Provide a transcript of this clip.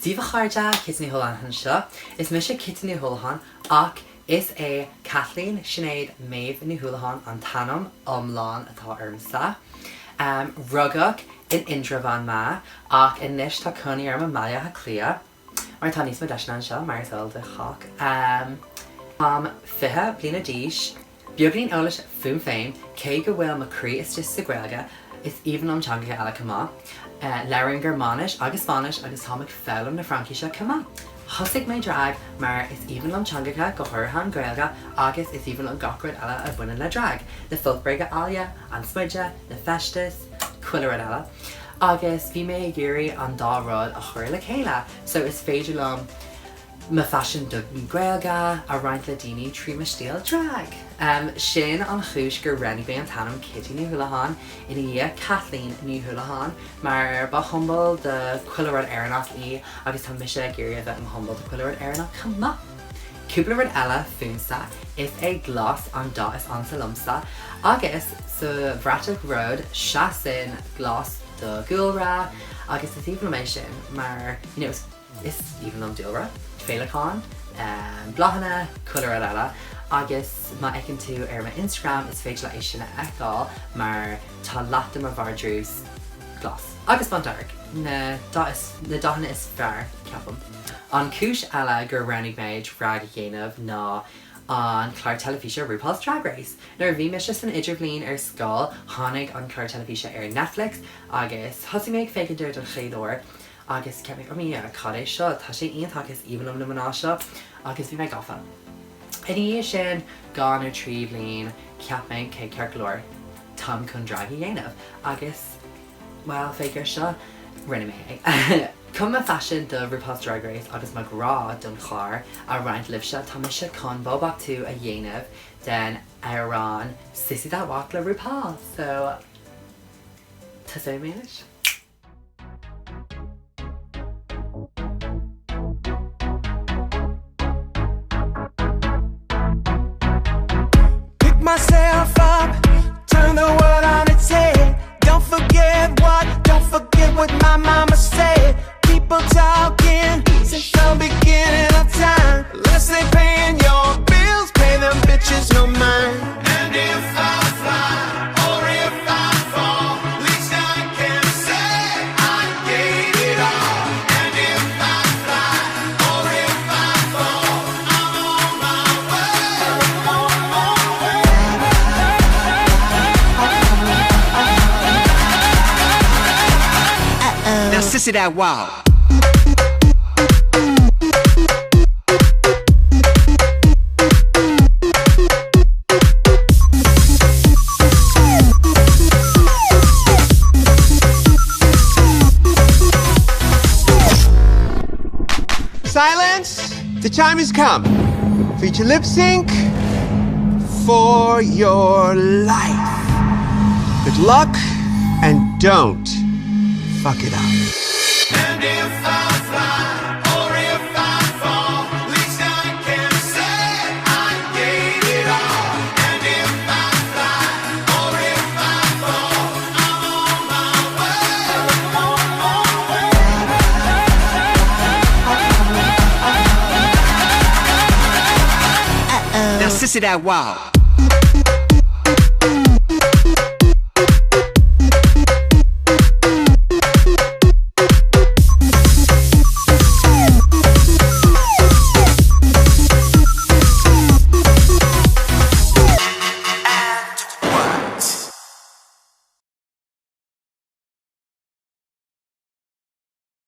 Dia daoibh a chairde, Kitty Ní Houlihan anseo. Is mise Kitty Ní Houlihan ach is é Kathleen Sinéad Méabh Ní Houlihan an t-ainm iomlán atá ormsa. Rugadh in Indreabhán mé ach anois tá cónaí orm i mBaile Átha Cliath mar tá níos mó deiseanna anseo mar is eol do chách. Táim 20 bliana d'aois. Beagáinín eolais fúm féin, cé go bhfuil mo chroí istigh sa Ghaeilge, is aoibhinn liom teangacha eile chomh maith. Labhraím Gearmáinis agus Spáinnis agus táim ag foghlaim na Fraincise chomh maith. Thosaigh mé drag mar is aoibhinn liom teangacha, go háirithe an Ghaeilge, agus is aoibhinn liom gach rud eile a bhaineann le drag, na foirt bréige áille, an smideadh, na feistis, chuile rud eile. Agus bhí mé ag iarraidh an dá rud a chur le chéile, so is féidir liom mo phaisean don Ghaeilge a roinnt le daoine trí mo stíl drag. Sin an chúis gur roghnaigh mé an t-ainm Kitty Ní Houlihan ina dhiaidh Kathleen Ní Houlihan mar ba shiombail do chuile rud Éireannach í agus tá mise ag iarraidh a bheith i mo shiombail do chuile rud Éireannach chomh maith. Cúpla rud eile fúmsa, is é glas an dath is ansa liomsa agus sa bhratach ród seasann glas do dhúlra agus is aoibhinn liom é sin mar you know is Is aoibhinn liom dúlra, féileacáin, bláthanna, chuile rud eile agus má fheiceann tú ar mo Instagram is féidir leat é sin a fheiceáil mar tá leath de mo vardrús glas agus bándearg, na na dathanna is fearr, ceapaim. An chúis eile gur roghnaigh mé drag a dhéanamh ná an clár teilifíse RuPaul's Drag Race. Nuair a bhí mise san idirbhliain ar scoil tháinig an clár teilifíse ar Netflix agus thosaigh mé ag féachaint air don chéad uair Agus cheap mé, oh my God, cad é seo? Tá sé iontach, is aoibhinn liom na mná seo. Agus bhí mé gafa. Ina dhiaidh sin, dhá nó trí bhliain, cheap mé, ok, ceart go leor, táim chun drag a dhéanamh. Agus, bhuel, féach air seo, rinne mé é. Chun mo phaisean do RuPaul's Drag Race agus mo ghrá don chlár a roinnt libhse, tá mise chun Bobachtú a dhéanamh den amhrán Sissy That Walk le RuPaul. So, tosóidh mé anois. Pick myself up, turn the world on its head. Don't forget what, don't forget what my mama said. People talking since the beginning of time. Unless they paying your bills, pay them bitches no mind. And if I fly, or if I fall, least I can say I gave it all. And if I fly, or if I fall, I'm on my way. On my way. Now sissy that wow. Silence! The time has come for you to lip sync for your life. Good luck and don't fuck it up. And if I fly, or if I fall, least I can say I gave it all. And if I fly, or if I fall, I'm on my way. On my way. Now sissy that wow.